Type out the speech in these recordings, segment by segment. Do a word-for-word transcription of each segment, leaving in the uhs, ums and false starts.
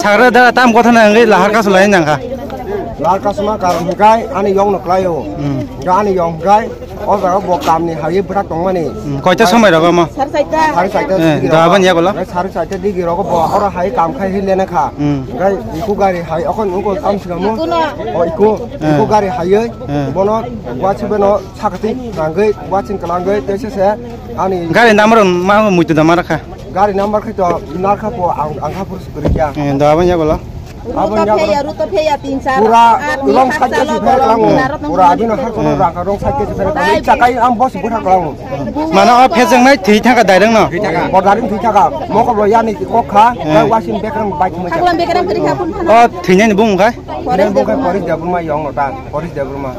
Sagra da tam kotha na hwnwi lahar kasu lai nang kha. Lahar kasuma karon hwnkhe ani yong no klai o. Hmm. Hwnkhe ani yong hwnkhe o jaga bo kamni hai bwthak tongmani. Hmm, koita somoi rogo mo? Sari saita. Sari saita Eh, digi da rogo. Abani yagulo? Hwnkhe sari saita digi rogo bo oro hai kam khai hi lena kha. Hmm. Hwnkhe iko gari hai okon ungko tam sigamo. Iko no. O iko, Eh. Iko gari hai Eh. bono guachi beno sakati nangwi guachi kalangwi tei se se ani Gari number ma muitu da mara kha. Gari number khai to narkha po ang, ang kha pur sukuri kya. Eh, da abang ya bolo. Abang ya bolo. Ruto pheya, ruto pheya, tin char. Pura long side ke siphe lang. Pura adino har kono rang rong side ke siphe lang. Chakai am boss butha lang. Mana o phejang nai thwi thaka dairang no. Bordarin thwi thaka. Moko bo yani kokha. Eh. Wasin bekram bike mo. Khaklam bekram kri kha phun phana. O thwinani bung khai. Forest Debbarma. Forest Debbarma yong no ta. Forest Debbarma.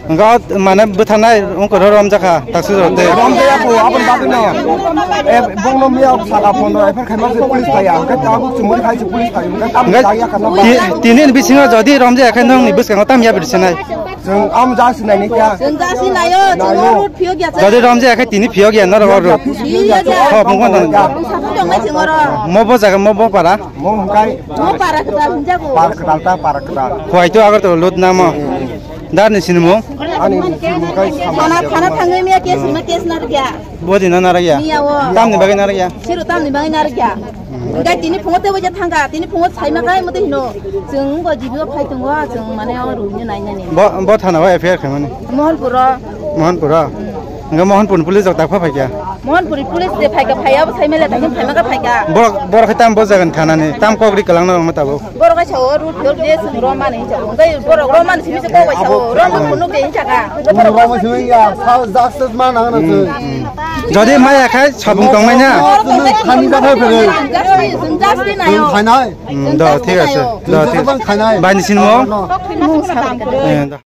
Hwnkhe o mane bwtharnai wngkha ro romjakha taksa jora tei. Romjaya bo aboni bagwino. E, bongno miya saka pondro F I R khaima se police phaiya. Hwnkhe tabuk chumui khai se police phai. Hwnkhe tabuk Hwnkhe jaya kana ba. Ti-, tini ni bisingo jodi romjaya khe nongni bwskango tam ya bwrwi sinai. Chwng am ja sinai ni kya? Chwng ja sinaio, chwng Naio. Road phiyok ya. Jodi romjaya khe tini phiyok ya norok oro. Phiyok ya. Ho, bungkon tong. Bung satung tong nai chwng oro. Mo bo jaga mo bo para. Mo hwnkhe. Mo para kwtal hinjago. Para kwtal ta para kwtal. Huai to agar to lut na mo. Dar ni sinimung? Ani sinimung kai sama. Thana, thana thangwi miya case ma case narikya. Bodi na narikya. Miya o. Tamni bagwi narikya. Siro tamni bagwi narikya. Hwnkhe tini phungo tebo je thangka, tini phungo saima kai mode hino. Chwng bo G B o phai tongo, chwng mane o rumi nai nani. Bo, bo thana o F I R khaimani. Mohanpuro. Mohanpuro. Hwnkhe Mohanpur police rok takha phaikya. Mohanpuri police de phaika phaiya, bo saimele tangin phaima ka phaika. Borok, borok hai tam bo jagan thanani, tam kok ri kalang na rong ma tabuk. Borok hai sao road phiyok de sung rom mani hinsa. Hwnkhe borok rom mani simi se kok bai sao, rom phunuk de hinsa ka. Borok rom simi ya, sao justice ma nang na se. Jodi maya khai sabung tong nai na. Khani da phai phai. Justice, justice nayo. Khainai. Hmm, do, thik ase. Do, thik. Bang khainai. Bani sinmo? No. Eh, do.